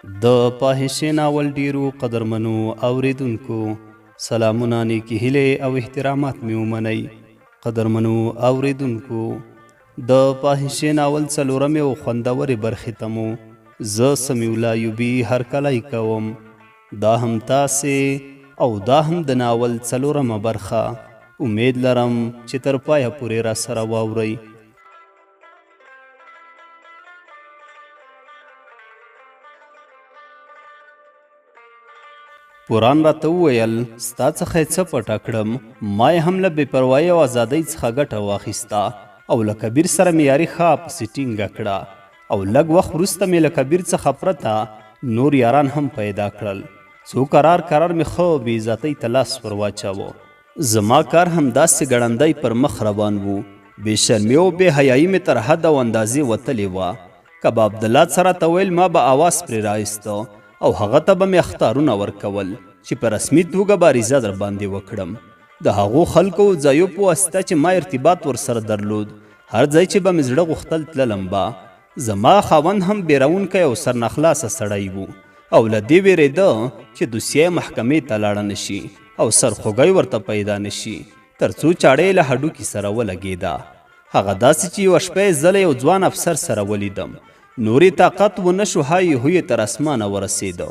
د فاحشې ناول ډیرو قدرمنو اوریدونکو سلامونه، نیکې هیلې او احترامات مې ومنئ. قدرمنو اوریدونکو، د فاحشې ناول څلورمې او خوندورې برخې ته مو زه سمیع الله ایوبي هرکلی کوم. دا هم تاسې او دا هم د ناول څلورمه برخه. امید لرم چې تر پایه پورې راسره واورئ. پوران راته وویل، ستا څخه یې څه پټه کړم، ما یې هم له بې پروایۍ او ازادۍ څخه ګټه واخیسته او له کبیر سره مې یاري ښه پسې ټینګه کړه او لږ وخت وروسته مې له کبیر څخه پرته نور یاران هم پیدا کړل، څو کرار کرار مې ښه بې عزتۍ ته لاس ور واچاوه. زما کار همداسې ګړندی پر مخ روان و. بې شرمي او بې حیايي مې تر حد او اندازې وتلې وه. که به عبدالله څه راته ویل ما به اواز پرې راایسته او هغه ته به مې اخطارونه ورکول چې په رسمي توګه به عریضه درباندې وکړم. د هغو خلکو او ځایو په واسطه چې ما ارتباط ورسره درلود، هر ځای چې به مې زړه غوښتل تللم به. زما خاوند هم بېرونکی او سرناخلاصه سړی و او له دې وېرېده چې دوسیه یې محکمې ته لاړه نه شي او سرخوږی ورته پیدا نه شي، تر څو چاړه یې له هډوکي سره ولګېده. هغه داسې چې یوه شپه یې زه له یو ځوان افسر سره ولیدم. نور یې طاقت ونه شو، های هوی یې تر اسمانه ورسېده.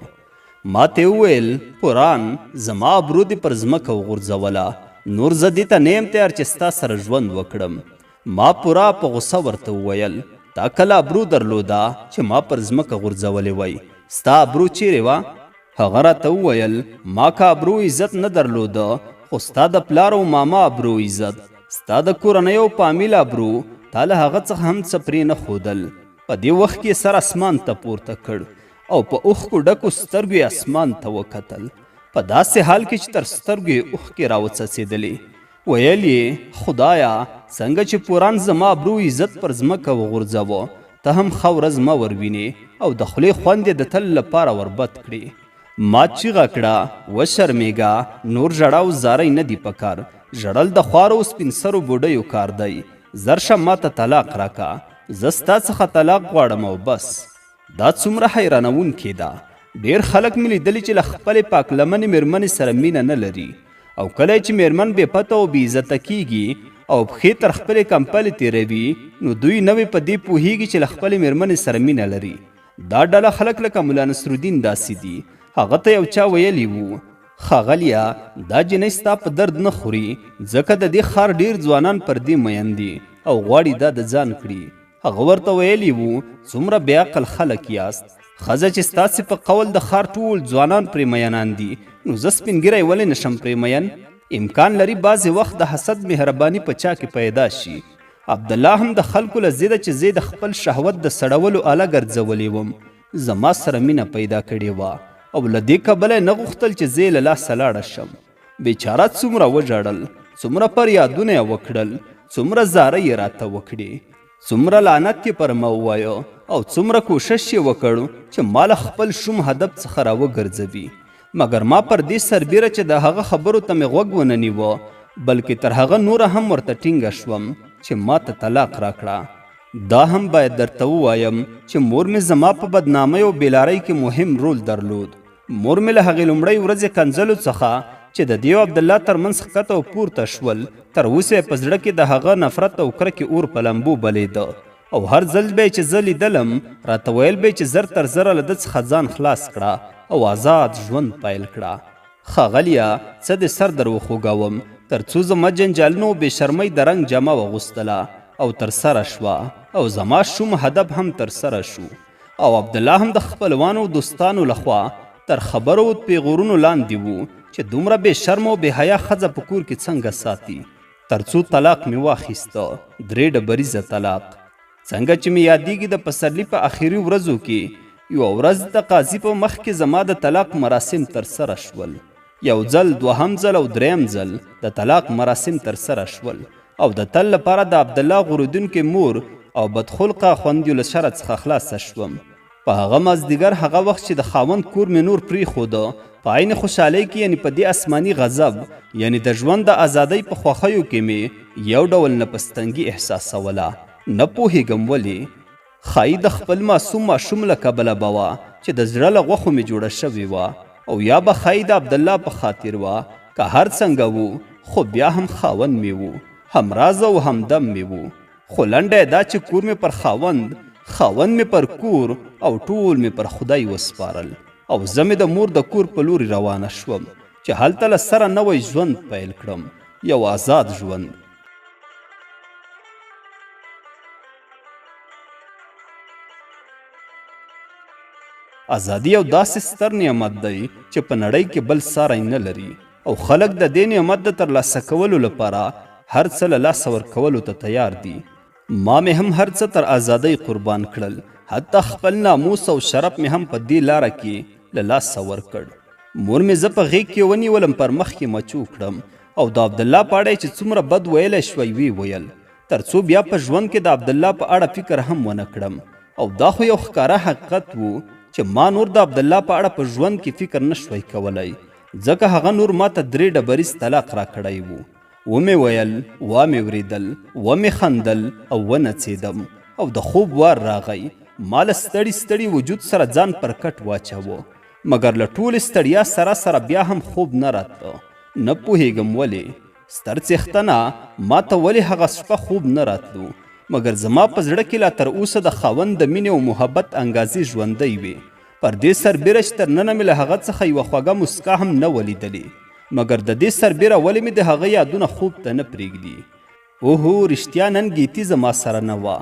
ما ته یې وویل، پوران، زما ابرو دې پر ځمکه وغورځوله، نور زه دې ته نه یم تیار چې ستا سره ژوند وکړم. ما پوره په غوسه ورته وویل، تا کله ابرو درلوده چې ما پر ځمکه غورځولې وای؟ ستا ابرو چیرې وه؟ هغه راته وویل، ما که ابرو عزت نه درلوده، خو ستا د پلار او ماما ابرو عزت، ستا د کورنۍ او فامیل ابرو، تا له هغه څخه هم څه پرې نه ښودل. په دې وخت کې یې سر اسمان ته پورته کړ او په اوښکو ډکو سترګو یې اسمان ته وکتل، په داسې حال کې چې تر سترګو یې اوښکې راوڅڅېدلې. ویل یې، خدایه! څنګه چې پوران زما ابرو عزت پر ځمکه وغورځاوه، ته هم ښه ورځ مه وروینې او د خولې خوند یې د تل لپاره ور بد کړې. ما چیغه کړه، وشرمېږه، نور ژړا او زارۍ نه دي په کار، ژړل د خوارو او سپین سرو بوډیو کار دی، زر شه ماته طلاق راکه، زه ستا څخه طلاق غواړم او بس. دا څومره حیرانوونکې ده. ډېر خلک مې لیدلي چې له خپلې پاک لمنې مېرمنې سره مینه نه لري او کله چې مېرمن بې پته او بې عزته کیږي او پښې تر خپلې کمپلې تېروي نو دوی نوې په دې پوهیږي چې له خپلې مېرمنې سره مینه لري. دا ډله خلک لکه ملا نصرالدین داسې دي. هغه ته یو چا ویلي وو، ښاغلیه دا جینۍ ستا په درد نه خوري، ځکه د دې ښار ډېر ځوانان پر دې مین دي او غواړي دا د ځان کړي. هغه ورته ویلي وو، څومره بې عقل خلک یاست، ښځه چې ستاسې په قول د ښار ټول ځوانان پرې میینان دي، نو زه سپین ږیری ولې نه شم پرې میین؟ امکان لري بعضې وخت د حسد مهرباني په چا کې پیدا شي. عبدالله هم د خلکو له ضده چې زه یې د خپل شهوت د سړولو اله ګرځولې وم، زما سره مینه پیدا کړې وه او له دې کبله یې نه غوښتل چې زه یې له لاسه لاړه شم. بیچاره څومره وژړل، څومره فریادونه یې وکړل، څومره زارۍ یې راته وکړې، څومره لعنت یې پر ما ووایه او څومره کوشش یې وکړ چې ما له خپل شوم هدف څخه راوګرځوي. مګر ما پر دې سربیره چې د هغه خبرو ته مې غوږ ونه نیوه، بلکې تر هغه نوره هم ورته ټینګه شوم چې ما ته طلاق راکړه. دا هم باید درته ووایم چې مور مې زما په بدنامۍ او بېلارۍ کې مهم رول درلود. مور مې له هغې لومړۍ ورځې کنځلو څخه چې د دې او عبدالله تر منځ ښکته او پورته شول، تر اوسه یې په زړه کې د هغه نفرت او کرکې اور په لمبو بلېده او هر ځل به یې چې زه لیدلم، راته ویل به یې چې زر تر زره له ده څخه ځان خلاص کړه او ازاد ژوند پیل کړه. ښاغلیه! څه دې سر در وخوږوم، تر څو زما جنجالونو او بې شرمۍ د رنګ جامه واغوستله او تر سره شوه او زما شوم هدف هم تر سره شو. او عبدالله هم د خپلوانو او دوستانو له خوا تر خبرو او پیغورونو لاندې وو چې دومره بې شرمه او بې حیا ښځه په کور کې څنګه ساتي. تر څو طلاق مې واخیسته، درې ډبریزه طلاق. څنګه چې مې یادیږي د پسرلي په اخري ورځو کې یوه ورځ د قاضي په مخ کې زما د طلاق مراسم ترسره شول. یو ځل، دوهم ځل او دریم ځل د طلاق مراسم ترسره شول او د تل لپاره د عبدالله غورېدونکې مور او بدخلقه خوندیو له شره څخه خلاصه شوم. په هغه مازدیګر هغه وخت چې د خاوند کور مې نور پرېښوده، په عین خوشحالۍ کې یعنې په دې اسماني غضب یعنې د ژوند د ازادۍ په خوښیو کې مې یو ډول نفستنګي احساسوله. نه پوهېږم ولې؟ ښايي د خپل معصوم ماشوم له کبله به وه. چې د زړه له غوښو مې جوړه شوې وه او یا به ښایي د عبدالله په خاطر وه، که هر څنګه وو خو بیا هم خاوند مې وو، همراز او همدم مې وو. خو لنډه یې دا چې کور مې پر خاوند، خاوند مې پر کور او ټول مې پر خدای وسپارل او زه مې د مور د کور په لوري روانه شوم چې هلته له سره نوی ژوند پیل کړم، یو آزاد ژوند. ازادي یو داسې ستر نعمت دی چې په نړۍ کې بل ساری نه لري او خلک د دې نعمت د ترلاسه کولو لپاره هر څه له لاسه ورکولو ته تیار دي. ما مې هم هر څه تر ازادۍ قربان کړل، حتی خپل ناموس او شرف مې هم په دې لاره کې له لاسه ورکړ. مور مې زه په غېږ کې ونیولم، پر مخ یې مچو کړم او د عبدالله په اړه یې چې څومره بد ویلی شوی ویې ویل، تر څو بیا په ژوند کې د عبدالله په اړه فکر هم ونه کړم. او دا خو یو ښکاره حقیقت و چې ما نور د عبدالله په اړه په ژوند کې فکر نه شوی کولی، ځکه هغه نور ما ته 3 ډبریز طلاق راکړی و. ومې ویل، وامې وریدل، ومې خندل او ونڅېدم او د خوب وار راغی. ما له ستړي ستړي وجود سره ځان پر کټ واچاوه، مګر له ټولې ستړیا سره سره بیا هم خوب نه راتله. نه پوهېږم ولې. ستر څښتنه، ما ته ولې هغه شپه خوب نه راتلو، مګر زما په زړه کې لا تر اوسه د خاوند د مینې او محبت انګازې ژوندۍ وې. پر دې سربېره چې تر ننه مې له هغه څخه یوه خوږه موسکا هم نه وه لیدلې، مګر د دې سربېره ولې مې د هغه یادونه خوب ته نه پرېږدي. اوهو، رښتیا نن ګیتي زما سره نه وه.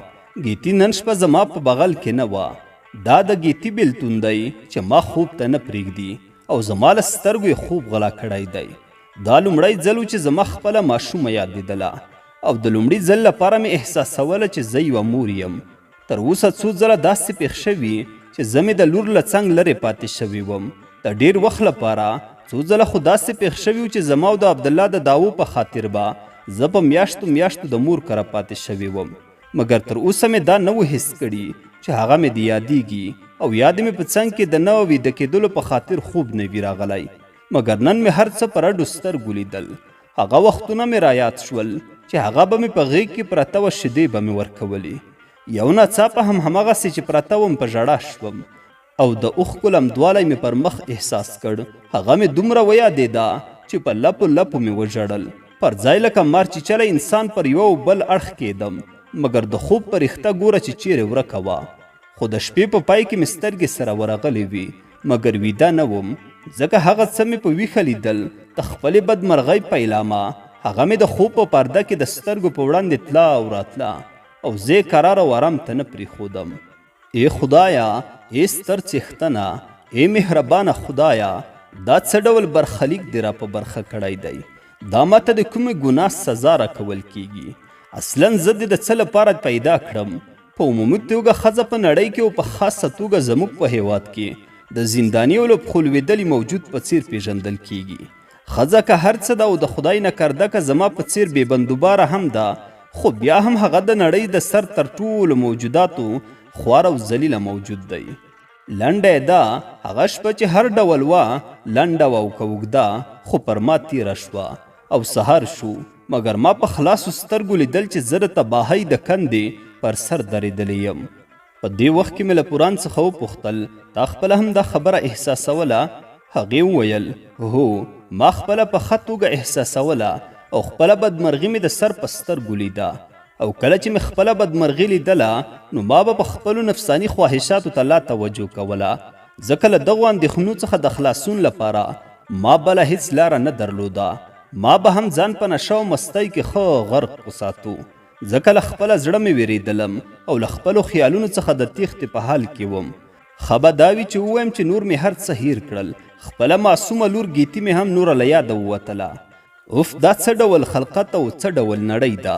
ګیتي نن شپه زما په بغل کې نه وه. دا د ګیتي بېلتون دی چې ما خوب ته نه پرېږدي او زما له سترګو یې خوب غلا کړی دی. دا لومړی ځل و چې زما خپله ماشومه یادېدله او د لومړي ځل لپاره مې احساسوله چې زه یوه مور یم. تر اوسه څو ځله داسې پېښ شوي چې زه مې د لور له څنګ لرې پاتې شوې وم د ډېر وخت لپاره. څو ځله خو داسې پېښ شوي چې زما او د عبدالله د دعوو په خاطر به زه په میاشتو میاشتو د مور کره پاتې شوې وم، مګر تر اوسه مې دا نه و حس کړي چې هغه مې دې یادېږي او یا دې مې په څنګ کې د نه ویده کېدلو په خاطر خوب نه وي راغلی. مګر نن مې هر څه په رډو سترګو لیدل. هغه وختونه مې رایاد شول چې هغه به مې په غېږ کې پرته وه، شیدې به مې ورکولې. یو ناڅاپه هم هماغسې چې پرته وم په ژړا شوم او د اوښکو لمدوالی مې پر مخ احساس کړ. هغه مې دومره ویادېده چې په لپو لپو مې وژړل. پر ځای لکه مار چیچلی انسان پر یوه او بل اړخ کېدم، مګر د خوب پرښته ګوره چې چیرې ورکه وه. خو د شپې په پای کې مې سترګې سره ورغلې وې، مګر ویده نه وم، ځکه هغه څه مې په ویښه لیدل، د خپلې بدمرغۍ پیلامه. هغه مې د خوب په پرده کې د سترګو په وړاندې تله او راتله او زه یې کرار او ارام ته نه پرېښودم. ای خدایه، ای ستر څښتنه، ای مهربانه خدایه، دا څه ډول برخلیک دې را په برخه کړی دی؟ دا ماته د کومې ګناه سزا راکول کیږي؟ اصلا زه دې د څه لپاره پیدا کړم؟ په عمومي توګه ښځه په نړۍ کې او په خاصه توګه زموږ په هیواد کې د زنداني او له پښو لوېدلي موجود په څیر پیژندل کیږي. ښځه که هر څه ده او د خدای نه کرده که زما په څیر بې بندوباره هم ده، خو بیا هم هغه د نړۍ د سر تر ټولو موجوداتو خوار او ذلیله موجود دی. لنډه یې دا، هغه شپه چې هر ډول وه، لنډه وه او که اوږده، خو پر ما تیره شوه او سهار شو، مګر ما په خلاصو سترګو لیدل چې زه د تباهۍ د کندې پر سر درېدلې یم. په دې وخت کې مې له پوران څخه وپوښتل، تا خپله هم دا خبره احساسوله؟ هغې وویل، هو، ما خپله په ښه توګه احساسوله او خپله بدمرغي مې د سر په سترګو لیده. او کله چې مې خپله بدمرغي لیدله نو ما به په خپلو نفساني خواهشاتو ته لا توجه کوله، ځکه له دغو اندېښنو څخه د خلاصون لپاره ما بله هیڅ لاره نه درلوده. ما به هم ځان په نشه او مستۍ کې ښه غرق وساتو، ځکه له خپله زړه مې وېرېدلم او له خپلو خیالونو څخه د تېښتې په حال کې وم. ښه به دا وي چې ووایم چې نور مې هر څه هېر کړل، خپله معصومه لور ګیتي مې هم نوره له یاده ووتله. اوف، دا څه ډول خلقت او څه ډول نړۍ ده؟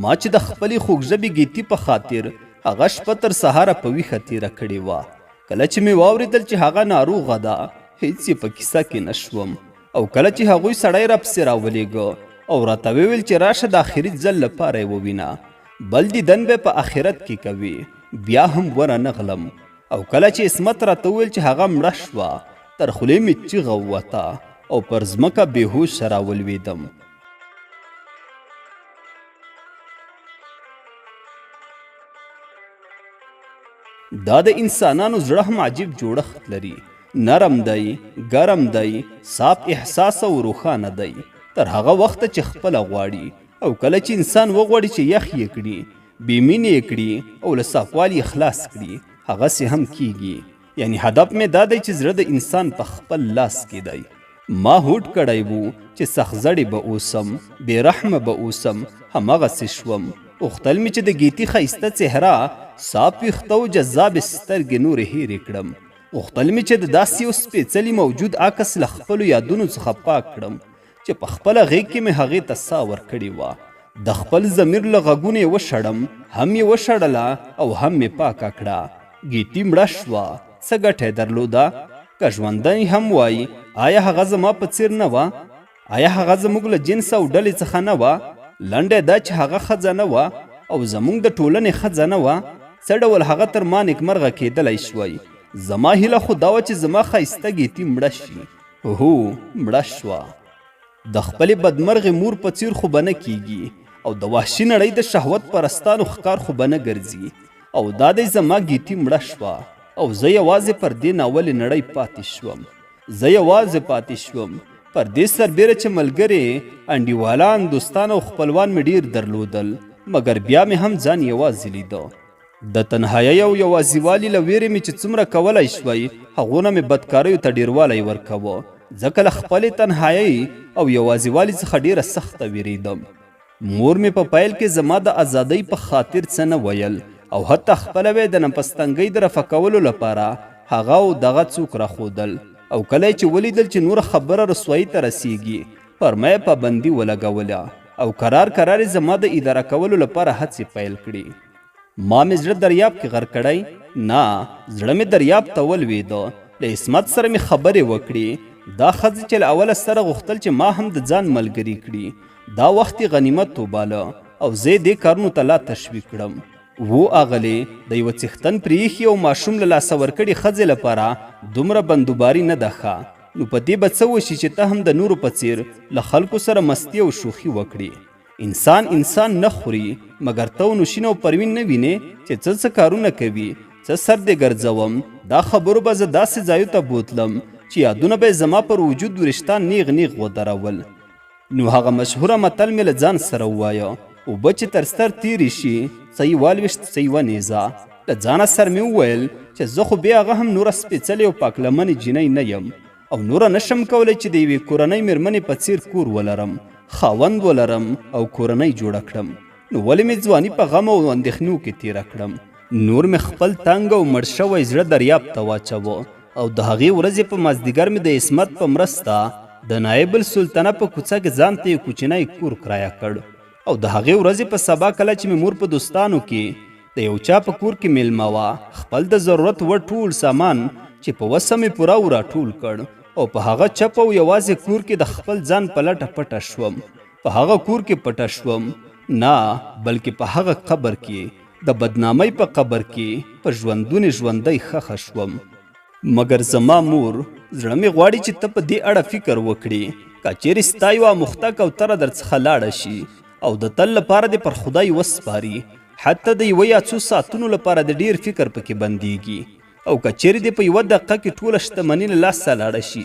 ما چې د خپلې خوږ ژبې ګیتي په خاطر هغه شپه تر سهاره په ویښه تېره کړې وه، کله چې مې واورېدل چې هغه ناروغه ده، هیڅ یې په کیسه کې نه شوم. او کله چې هغوی سړی راپسې راولېږه او راته ویې ویل چې راشه د اخري ځل لپاره یې ووینه، بل دیدن به په آخرت کې کوي، بیا هم ورنه غلم. او کله چې عصمت راته وویل چې هغه مړه شوه، تر خولې مې چیغه ووته او پر ځمکه بېهوشه راولوېدم. دا د انسانانو زړه هم عجیب جوړښت لري، نرم دی، ګرم دی، صاف احساس او روښانه دی، تر هغه وخته چې خپله غواړي، او کله چې انسان وغواړي چې یخ یې کړي، بې مینې یې کړي او له صافوالي یې خلاص کړي، هغسې هم کیږي. یعنی هدف مې دا دی چې زړه د انسان په خپل لاس کې دی. ما هوډ کړی وو چې سخت زړی به اوسم، بې رحمه به اوسم، هماغسې شوم. غوښتل مې چې د ګیتي ښایسته څهره، صاف ویښته او جذابې سترګې نورې هېرې کړم. غوښتل مې چې د داسې یو سپېڅلي موجود عکس له خپلو یادونو څخه پاک کړم چې په خپله غېږ کې مې هغې ته ساه ورکړې وه. د خپل ضمیر له غږونو یې وشړم، هم یې وشړله او هم مې پاکه کړه. ګیتي مړه شوه، څه ګټه یې درلوده؟ که ژوندۍ هم وای، آیا هغه زما په څیر نه وه؟ آیا هغه زموږ له جنس او ډلې څخه نه وه؟ لنډه دا چې هغه ښځه نه وه او زموږ د ټولنې ښځه نه وه. څه ډول هغه تر ما نیکمرغه کېدلی شوای؟ زما هیله خو دا وه چې زما ښایسته ګیتي مړه شي. هو، مړه شوه. د خپلې بدمرغې مور په څیر خو به نه کیږي او د وحشي نړۍ د شهوت پرستانو ښکار خو به نه ګرځي. او دا دی زما ګیتي مړه شوه او زه یوازې پر دې ناولې نړۍ پاتې شوم. زه یوازې پاتې شوم. پر دې سربېره چې ملګرې، انډیوالان، دوستان او خپلوان مې ډیر درلودل، مګر بیا مې هم ځان یوازې لیده. د تنهایۍ او یوازیوالي له ویرې مې چې څومره کولای شوای، هغو نه مې بدکاریو ته ډیروالی ورکاوه، ځکه له خپلې تنهایۍ او یوازیوالي څخه ډیره سخته ویریدم. مور مې په پیل کې زما د ازادۍ په خاطر څه نه ویل او حتی خپله به یې د نفستنګۍ د رفع کولو لپاره هغه او دغه څوک راښودل او کله یې چې ولیدل چې نوره خبره رسوایي ته رسیږي، پر ما یې پابندي ولګوله او کرار کرار یې زما د اداره کولو لپاره هڅې پیل کړې. ما مې زړه دریاب کې غرق کړی؟ نه، زړه مې دریاب ته ولوېده. له عصمت سره مې خبرې وکړې. دا ښځې چې له اوله سره غوښتل چې ما هم د ځان ملګرې کړي، دا وخت یې غنیمت وباله او زه یې دې کارونو ته لا تشویق کړم. وو اغلې، د یوه څښتن پرېیښي او ماشوم له لاسه ورکړي ښځې لپاره دومره بندوباري نه ده ښه. نو په دې به څه وشي چې ته هم د نورو په څېر له خلکو سره مستي او شوخي وکړې؟ انسان انسان نه خوري، مګر ته او نوشین او پروین نه وینې چې څه څه کارونه کوي؟ څه سر دې ګرځوم، دا خبرو به زه داسې ځایو ته بوتلم چې یادونه به یې زما پر وجود وریښتان نیغ نیغ ودرول. نو هغه مشهوره متل مې له ځان سره ووایه، اوبه چې تر ستر تیرې شي، څه یوه لویشت څه یوه نیزه. له ځانه سر مې وویل چې زه خو بې هغه هم نوره سپېڅلې او پاکلمنې جینۍ نه یم او نوره نشم کولی چې د یوې کورنۍ میرمنې په څیر کور ولرم، خاوند ولرم او کورنۍ جوړه کړم. نو ولې مې ځواني په غم او اندېښنو کې تیره کړم؟ نور مې خپل تنګ او مړ شوی زړه دریاب ته واچوه او د هغې ورځې په مازدیګر مې د عصمت په مرسته د نایب السلطنه په کوڅه کې ځان ته یو کوچنی کور کرایه کړ. او د هغې ورځې په سبا کله چې مې مور په دوستانو کې د یو چا په کور کې میلمه وه، خپل د ضرورت وړ ټول سامان چې په وسه مې پوره و راټول کړ او په هغه چپ او یوازې کور کې د خپل ځان په لټه پټه شوم. په هغه کور کې پټه شوم نه، بلکې په هغه قبر کې، د بدنامۍ په قبر کې په ژوندونې ژوندۍ ښخه شوم. مګر زما مور، زړه مې غواړي چې ته په دې اړه فکر وکړې. که چیرې ستا یوه اموخته کوتره درڅخه لاړه شي او د تل لپاره دې پر خدای وسپاري، حتی د یوه یا څو ساعتونو لپاره دې ډیر فکر پکې بندیږي، او که چیرې دې په یوه دقیقه کې ټوله شتمني له لاسه لاړه شي،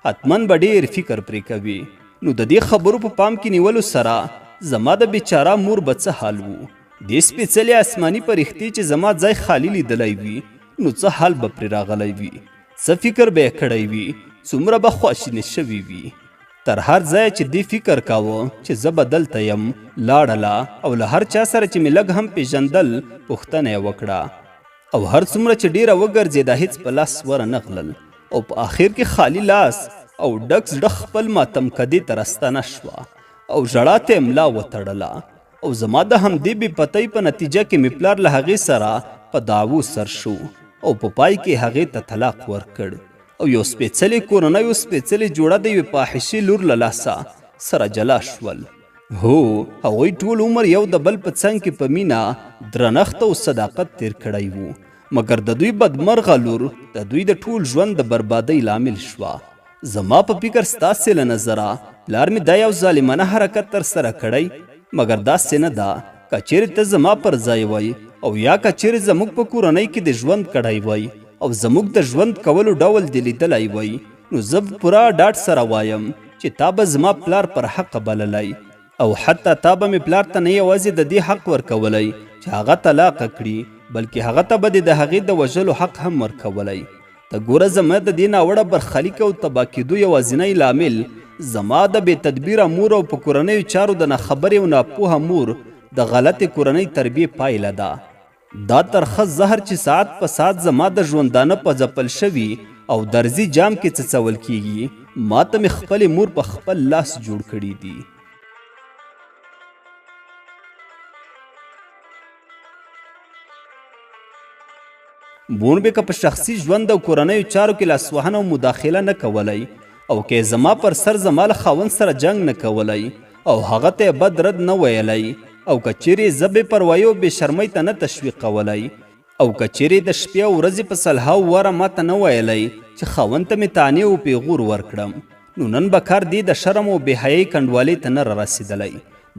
حتما به ډیر فکر پرې کوې. نو د دې خبرو په پام کې نیولو سره زما د بیچاره مور به څه حال وو؟ دې سپېڅلې آسماني پرښتې چې زما ځای خالي لیدلی وي، نو څه حال به پرې راغلی وي؟ څه فکر به یې کړی وي؟ څومره به خواشینې شوې وي؟ تر هر ځایه چې دې فکر کاوه چې زه به دلته یم، لاړله او له هر چا سره چې مې لږ هم پېژندل، پوښتنه یې وکړه. او هر څومره چې ډېره وګرځېده، هېڅ په لاس ورنه غلل او په اخر کې خالي لاس او ډک زړه خپل ماتم کدې ته راستنه شوه او ژړا ته یې ملا وتړله. او زما د همدې بې پتۍ په نتیجه کې مې پلار له هغې سره په دعوو سر شو او په پای کې هغې ته طلاق ورکړ او یو سپېڅلې کورنۍ او سپېڅلې جوړه د یوې فاحشې لور له لاسه سره جلا شول. هو، هغوی ټول عمر یو د بل په څنګ کې په مینه، درنښت او صداقت تېر کړی و، مګر د دوی بدمرغه لور د دوی د ټول ژوند د بربادۍ لامل شوه. زما په فکر ستاسې له نظره پلار مې دا یو ظالمانه حرکت ترسره کړی، مګر داسې نه ده. که چیرې ته زما پر ځای وای او یا که چیرې زموږ په کورنۍ کې دې ژوند کړی وای او زموږ د ژوند کولو ډول دې لیدلی وای، نو زه په پوره ډاډ سره وایم چې تا به زما پلار پر حقه بللی او حتی تا به مې پلار ته نه یوازې د دې حق ورکولی چې هغه طلاقه کړي، بلکې هغه ته به دې د هغې د وژلو حق هم ورکولی. ته ګوره زما د دې ناوړه برخلیک او تباه کېدو یوازینی لامل زما د بې تدبیره مور او په کورنیو چارو د ناخبرې او ناپوهه مور د غلطې کورنۍ تربیې پایله ده. دا ترخه زهر چې ساعت په ساعت زما د ژوندانه په ځپل شوي او درزي جام کې څڅول کیږي، ما ته مې خپلې مور په خپل لاس جوړ کړي دي. مور مې که په شخصي ژوند او کورنیو چارو کې لاسوهنه او مداخله نه کولی او که زما پر سر زما له خاوند سره جنګ نه کولی او هغه ته یې بد رد نه ویلی او که چیرې زه بې پروایي او بې شرمۍ ته نه تشویقولی او که چیرې د شپې او ورځې په سلهاو واره ماته نه ویلی چې خاوند ته مې طعنې او پیغور ورکړم، نو نن به کار دې د شرم او بې حیایۍ کنډوالې ته نه رارسېدلی.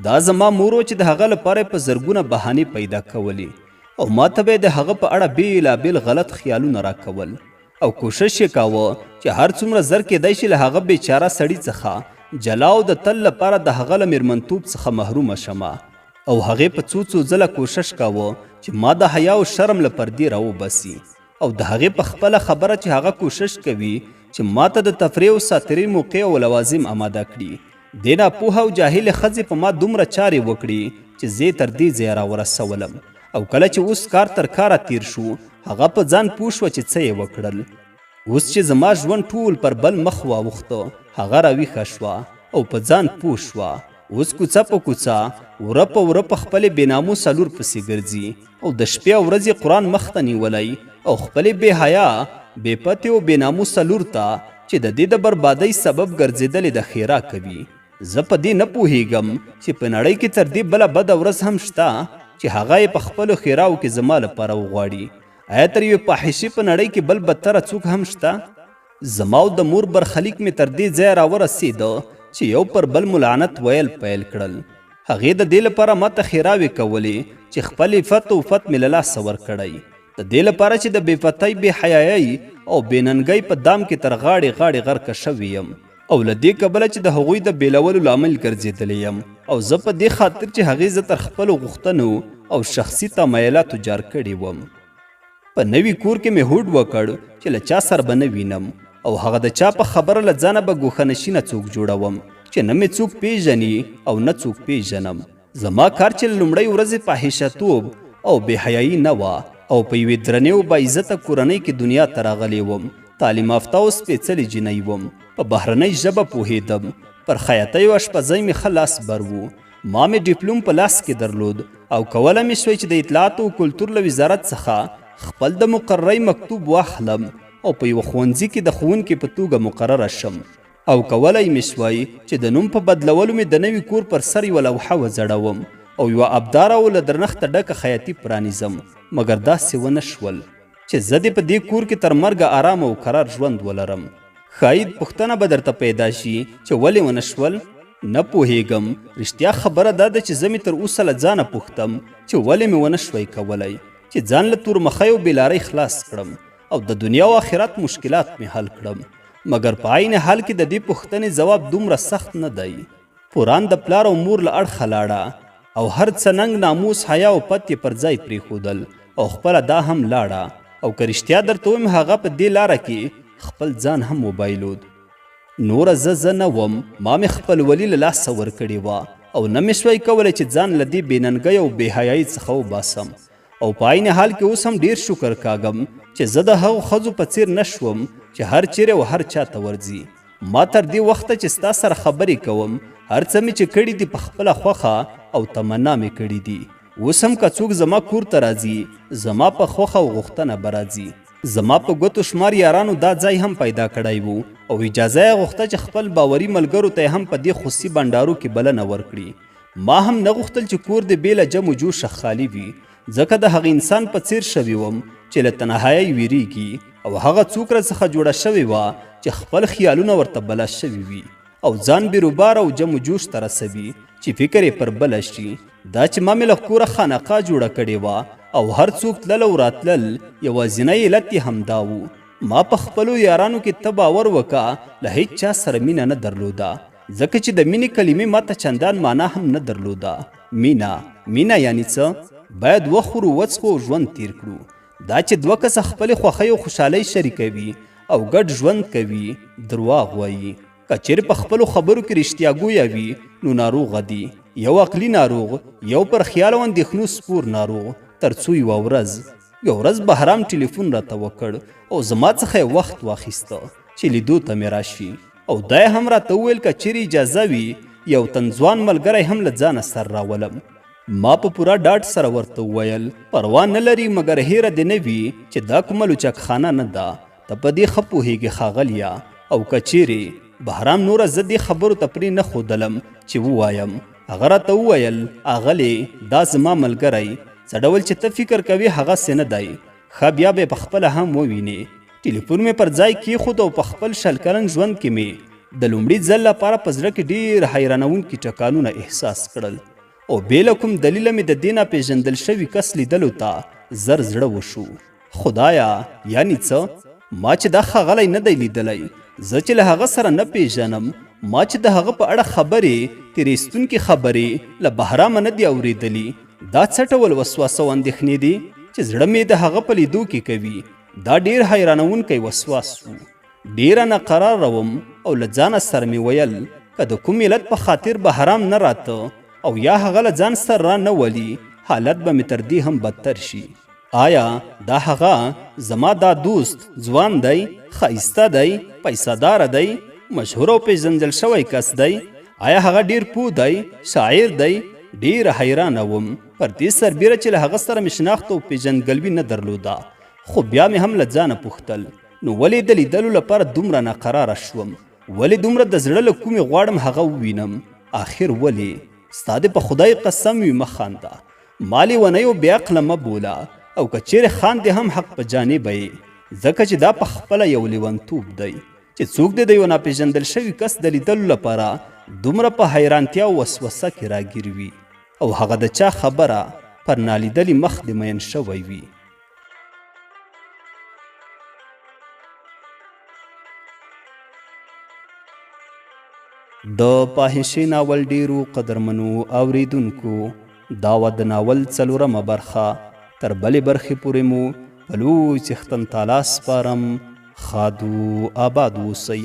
دا زما مور وه چې د هغه لپاره یې په زرګونه بهانې پیدا کولې او ماته به یې د هغه په اړه بېلابېل غلط خیالونه راکول او کوشش یې کاوه چې هر څومره زر کېدای شي له هغه بېچاره سړي څخه جلا او د تل لپاره د هغه له مېرمنتوب څخه محرومه شمه. او هغې په څو څو ځله کوشش کاوه چې ما د حیا او شرم له پردې راوباسي او د هغې په خپله خبره چې هغه کوشش کوي چې ما ته د تفریح او ساترې موقع او لوازم اماده کړي. دې ناپوهه او جاهلې ښځې په ما دومره چارې وکړې چې زه یې تر دې ځایه راورسولم او کله چې اوس کار تر کاره تیر شو، هغه په ځان پوه شوه چې څه یې وکړل. اوس چې زما ژوند ټول پر بل مخ واوښته، هغه راویښه شوه او په ځان پوه شوه. اوس کوڅه په کوڅه، وره په وره په خپلې بې ناموسه لور پسې ګرځي او د شپې او ورځې قرآن مخ ته نیولی او خپلې بې حیا، بې پتې او بې ناموسه لور ته چې د دې د بربادۍ سبب ګرځېدلې ده ښېرا کوي. زه په دې نه پوهېږم چې په نړۍ کې تر دې بله بده ورځ هم شته چې هغه یې په خپلو ښېراوو کې زما لپاره وغواړي. ایا تر یوې فاحشې په نړۍ کې بل بدتره څوک هم شته؟ زما او د مور برخلیک مې تر دې ځایه راورسېده چې یو پر بل مو لعنت ویل پیل کړل. هغې د دې لپاره ماته ښېراوې کولې چې خپل عفت او فت مې له لاسه ورکړی، د دې لپاره چې د بې فتۍ، بې حیایۍ او بې ننګۍ په دام کې تر غاړې غاړې غرقه شوې یم او له دې کبله چې د هغوی د بېلولو لامل ګرځېدلې یم او زه په دې خاطر چې هغې زه تر خپلو غوښتنو او شخصي تمایلاتو جار کړې وم. په نوي کور کې مې هوډ وکړ چې له چا سره به نه وینم او هغه د چا په خبره له ځانه به ګوښه نشینه څوک جوړوم چې نه مې څوک پیژني او نه څوک پیژنم. زما کار چې له لومړۍ ورځې فاحشه توب او بې حیایي نه وه او په یوې درنې او باعزته کورنۍ کې دنیا ته راغلی وم، تعلیم یافته او سپېڅلې جینۍ وم، په بهرنۍ ژبه پوهېدم، پر خیاطۍ او اشپزۍ مې ښه لاس بر و، ما مې ډیپلوم په لاس کې درلود او کولی مې شوی چې د اطلاعاتو او کلتور له وزارت څخه خپل د مقررۍ مکتوب واخلم او په یوه ښوونځي کې د ښوونکې په توګه مقرره شم او کولی مې شوای چې د نوم په بدلولو مې د نوي کور پر سر یوه لوحه وځړوم او یوه ابداره او له درنښته ډکه خیاطي پرانیزم، مګر داسې ونه شول. چې زه دې په دې کور کې تر مرګه ارام او کرار ژوند ولرم. ښايي پوښتنه به درته پیدا شي چې ولې ونه شول؟ نه پوهېږم. رښتیا خبره دا ده چې زه مې تر اوسه له ځانه پوښتم چې ولې مې ونه شوای کولی چې ځان له تورمخۍ او بېلارۍ خلاص کړم او د دنیا او آخرت مشکلات مې حل کړم. مګر په عین حال کې د دې پوښتنې ځواب دومره سخت نه دی. پوران د پلار او مور له اړخه لاړه او هر څه ننګ ناموس حیا او پت یې پر ځای پرېښودل او خپله دا هم لاړه او که رښتیا درته ووایم هغه په دې لاره کې خپل ځان هم وبایلود. نوره زه زه نه وم، ما مې خپلولي له لاسه ورکړې وه او نه مې شوای کولی چې ځان له دې بې ننګۍ او بې حیایۍ څخه وباسم او په عین حال کې اوس هم ډیر شکر کاږم چې زه د هغو ښځو په څیر نه شوم چې هر چیرې او هر چا ته ورځي. ما تر دې وخته چې ستا سره خبرې کوم هر څه مې چې کړي دي په خپله خوښه او تمنا مې کړي دي. اوس هم که څوک زما کور ته راځي زما په خوښه او غوښتنه به راځي. زما په ګوتو شمار یارانو دا ځای هم پیدا کړی و او اجازه یې غوښته چې خپل باوري ملګرو ته یې هم په دې خصوصي بنډارو کې بلنه ورکړي. ما هم نه غوښتل چې کور دې بې له جم و جوشه خالي وي، ځکه د هغه انسان په څیر شوی وم چې له تنهایۍ ویریږي او هغه څوک راڅخه جوړه شوې وه چې خپل خیالونه ورته بلا شوي وي او ځان بیروبار او جم و جوش ته رسوي چې فکر یې پر بله شي. دا چې ما مې له کوره خانقاه جوړه کړې وه او هر څوک تلل او راتلل، یوازینی علت یې همدا و. ما په خپلو یارانو کې ته باور وکه له هیچا سره مینه نه درلوده، ځکه چې د مینې کلمې ماته چندان معنا هم نه درلوده. مینه، مینه یعنی څه؟ باید وخورو، وڅښو او ژوند تیر کړو. دا چې دوه کسه خپلې خوښۍ او خوشحالۍ شریکوي او ګډ ژوند کوي، درواغ وایي. که چېرې په خپلو خبرو کې رښتیا ګویه وي نو ناروغه دي. یو عقلي ناروغ، یو پر خیال او اندېښنو سپور ناروغ. تر څو یوه ورځ، یوه ورځ بهرام ټلیفون راته وکړ او زما څخه یې وخت واخیسته چې لیدو ته مې راشي او دا یې هم راته وویل که چېرې اجازه وي یو تن ځوان ملګری هم له ځانه سره راولم. ما په پوره ډاډ سره ورته وویل، پروا نه لري، مګر هېره دې نه وي چې دا کومه لوچکخانه نه ده. ته په دې ښه پوهېږې ښاغلیه. او که چېرې. بهرام نوره زه دې خبرو ته پرې نه ښودلم چې ووایم. هغه راته وویل، اغلې، دا زما ملګری، څه ډول چې ته فکر کوې هغسې نه دی. ښه بیا به یې پخپله هم ووینې. ټیلیفون مې پر ځای کېښود او په خپل 20 کلن ژوند کې مې د لومړي ځل لپاره په زړه کې ډېر حیرانوونکي ټکانونه احساس کړل او بې له کوم دلیله مې د دې ناپېژندل شوي کس لیدلو ته زر زړه وشو. خدایه، یعنی څه؟ ما چې دا ښاغلی نه دی لیدلی، زه چې له هغه سره نه پېژنم، ما چې د هغه په اړه خبرې، تېرېستونکې خبرې، له بهرامه نه دي اورېدلي، دا څه ډول وسواس او اندېښنې دي چې زړه مې د هغه په لیدو کې کوي؟ دا ډېر حیرانوونکی وسواس و. ډېره ناقراره وم او له ځانه سره مې ویل که د کوم علت په خاطر بهرام نه راته او یا هغه له ځان سره را نه ولي، حالت به مې تر دې هم بدتر شي. آیا دا هغه زما دا دوست ځوان دی، ښایسته دی، پیسه داره دی، مشهور او پېژندل شوی کس دی؟ آیا هغه ډېر پوه دی، شاعر دی؟ ډېره حیرانه وم. پر دې سربېره چې له هغه سره مې شناخت او پېژندګلوي نه درلوده، خو بیا مې هم له ځانه پوښتل، نو ولې د لیدلو لپاره دومره ناقراره شوم؟ ولې دومره د زړه له کومې غواړم هغه ووینم؟ آخر ولې؟ ستا دې په خدای قسم وي مه خانده، ما لیونی او بې عقله مه بوله، او که چیرې خاندې هم حق په جانبه یې، ځکه چې دا په خپله یو لیونتوب دی چې څوک دې د یو ناپېژندل شوي کس د لیدلو لپاره دومره په حیرانتیا او وسوسه کې راګیر وي او هغه د چا خبره پر نالیدلي مخ دې مین شوی وي. د فاحشې ناول ډېرو قدرمنو اورېدونکو دا وه د ناول څلورمه برخه. تر بلې برخې پورې مو په لوی څښتن تعالی سپارم. ښاد و آباد اوسئ.